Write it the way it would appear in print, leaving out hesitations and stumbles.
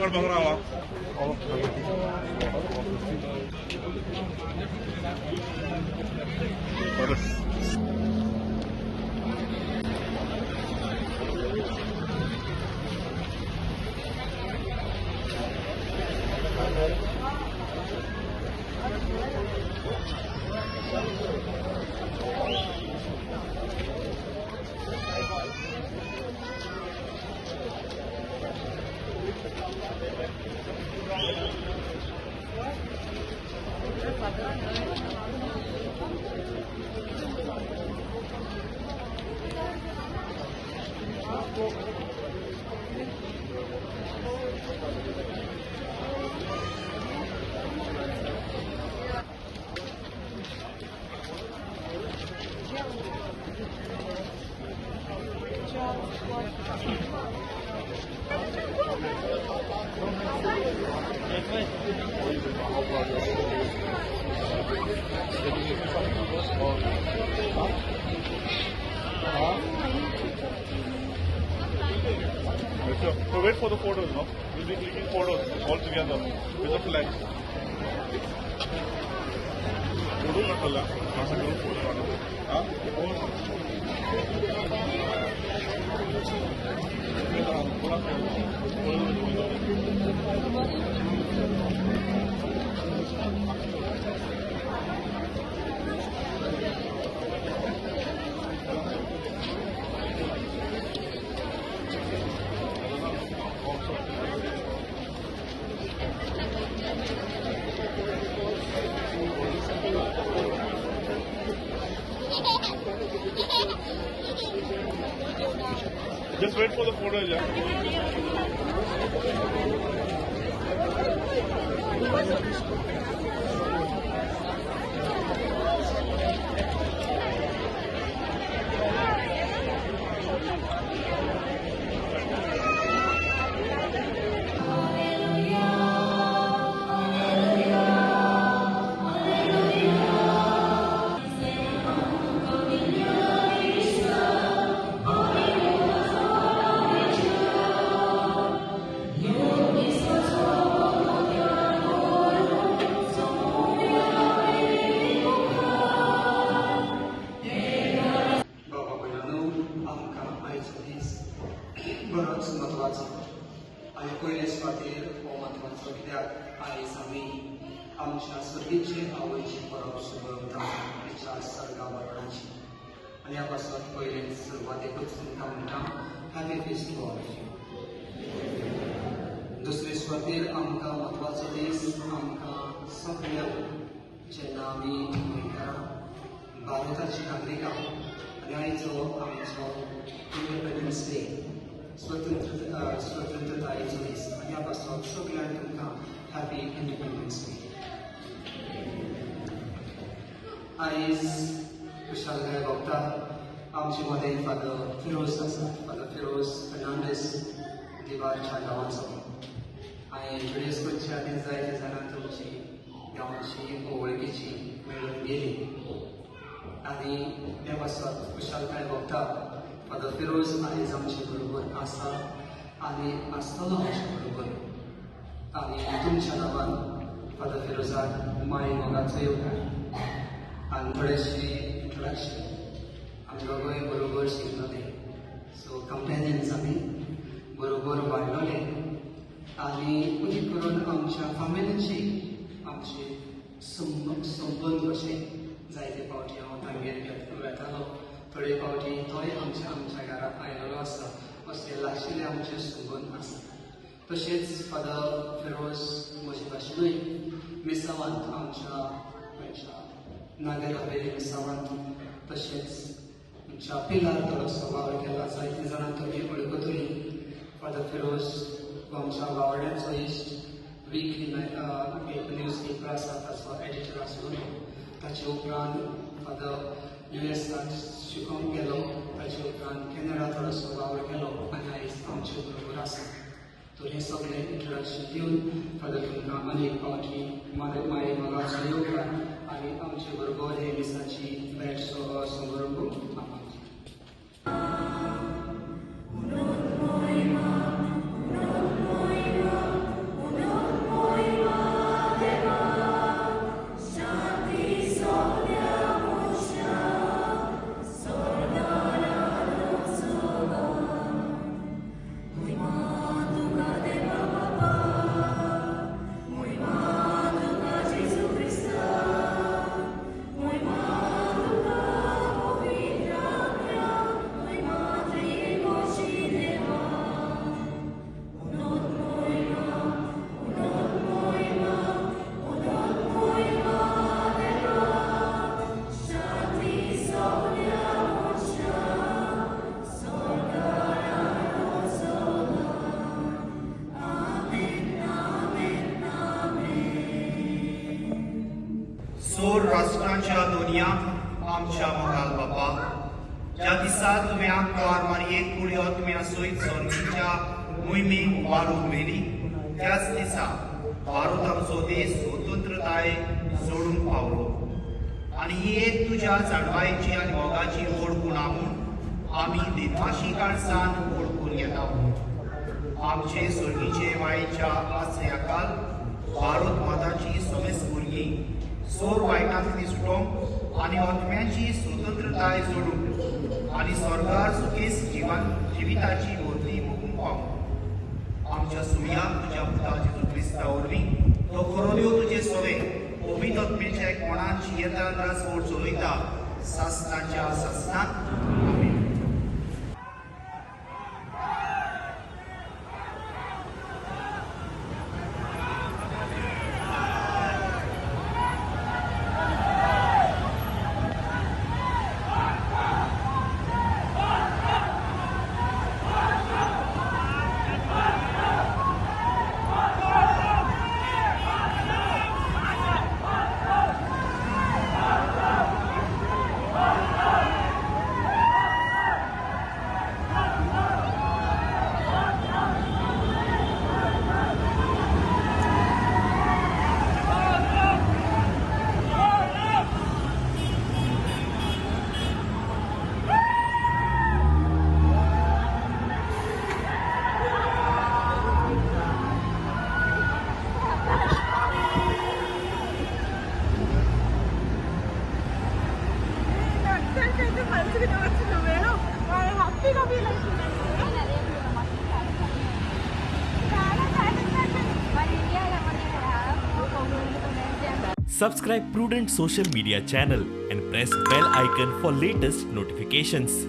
Photo काडपाक रावा. So wait for the photos, no? We'll be clicking photos all together with the flags. Photo katala, masa group photo katala. Huh? Just wait for the photo, yeah. बरोच म्हत्वाचो आनी पयले सुवातेर हो म्हत्वाचो कित्याक आयज आमी आमच्या सर्गीचे आवयची परब सुरवता तिच्या सर्गा मरणाची. आनी ह्या पासत पयले सुरवातेकूच तुमकां म्हणटा happy feast to all of you. दुसरे सुवातेर आमकां म्हत्वाचो दीस आमकां सगळ्यांक जेन्ना आमी गोंयकारां भारताची नागरिकां आनी आयचो आमचो इंडिपेंडन्स डे स्वतंत्रतायेचो दीस आनी ह्या पासत सगळ्यांक तुमकां हॅपी इंडिपेंडन्स डे. आयज खुशालकाय भोगता आमचे मदें फादर फिरोज आसा. फादर फिरोज फेर्नांडीस दिवारच्या गांवाचो. हांवें इंट्रोड्यूस करचे आदी जायते जाणां तुमची गांवची वळखीची मेळून गेली आनी त्या पासत खुशालकाय भोगता फादर फिरोज आयज आमचे बरोबर आसा आनी आसतलो आमचे बरोबर. आनी तुमच्या नांवान फादर फिरोजाक माय मोगाचो येवकार आनी थोडेशें इंट्रोडक्शन. आमी दोगूय बरोबर शिकलोले, सो कंपेनियन्स आमी बरोबर वाडलोले आनी उदीक करून आमच्या फॅमिलीची आमचे संबंद अशे जायते फावटी हांव तांगेर वेतालो, थोडे फावटी तोय आमच्या आमच्या घरा आयलेलो आसा. अशे लागशिल्ले आमचे संबंद आसा. तशेंच फादर फिरोज म्हजे भाशेनूय मिसावांत आमच्या खंयच्या नागर हवेली मिसावांत तशेंच आमच्या पिलार थोडोसो वावर केला. जायतीं जाणां तुमी वळखतली. फादर फिरोज आमच्या वावड्यांचो इश्ट, विकली एक न्यूज पेपर आसा ताचो एडिटर आसून ताचे उपरांत फादर युएसाक शिकोवंक गेलो, ताचे उपरांत कॅनडा थोडोसो वावर केलो आनी आयज आमचे बरोबर आसा. तर हें सगळें इंट्रोडक्शन दिवन फादर तुमकां अनेक फावटी माये मोगाचो येवकार आनी आमचे बरोबर हे दिसाची भेट समारंभ. सोर राष्ट्रांच्या दोनया आमच्या मोगाल बापा, ज्या दिसा तुवें आमकां मारयेक कुडयो तुमी सयत सोर्गीच्या मोहिमेक उबारून व्हेली, त्याच दिसा भारत आमचो देश स्वतंत्रताय जोडूंक पावलो आनी ही एक तुज्या जाणवायेची आनी मोगाची वळखूण म्हूण आमी दिनवाशी काळसान वळखून घेता. आमचे सोर्गीचे मायेच्या आश्रयाकाल भारत माताची समेस्त भुरगीं सोर वायटांतली सुटोवंक आनी आत्म्याची स्वतंत्रताय जोडूंक आनी स्वर्गार सुखेस जिवन जिविताची व्हडली भोगूंक पावूंक. आमच्या सुर्याक तुज्या पुता जेजू क्रिस्ता वरवीं तो खरो देव तुजे सोवे पवित्र आत्म्याच्या एकपणाची येतान राजवट चलयता सासनाच्या सासनाक. आमेन. Subscribe Prudent Social Media channel and press bell icon for latest notifications.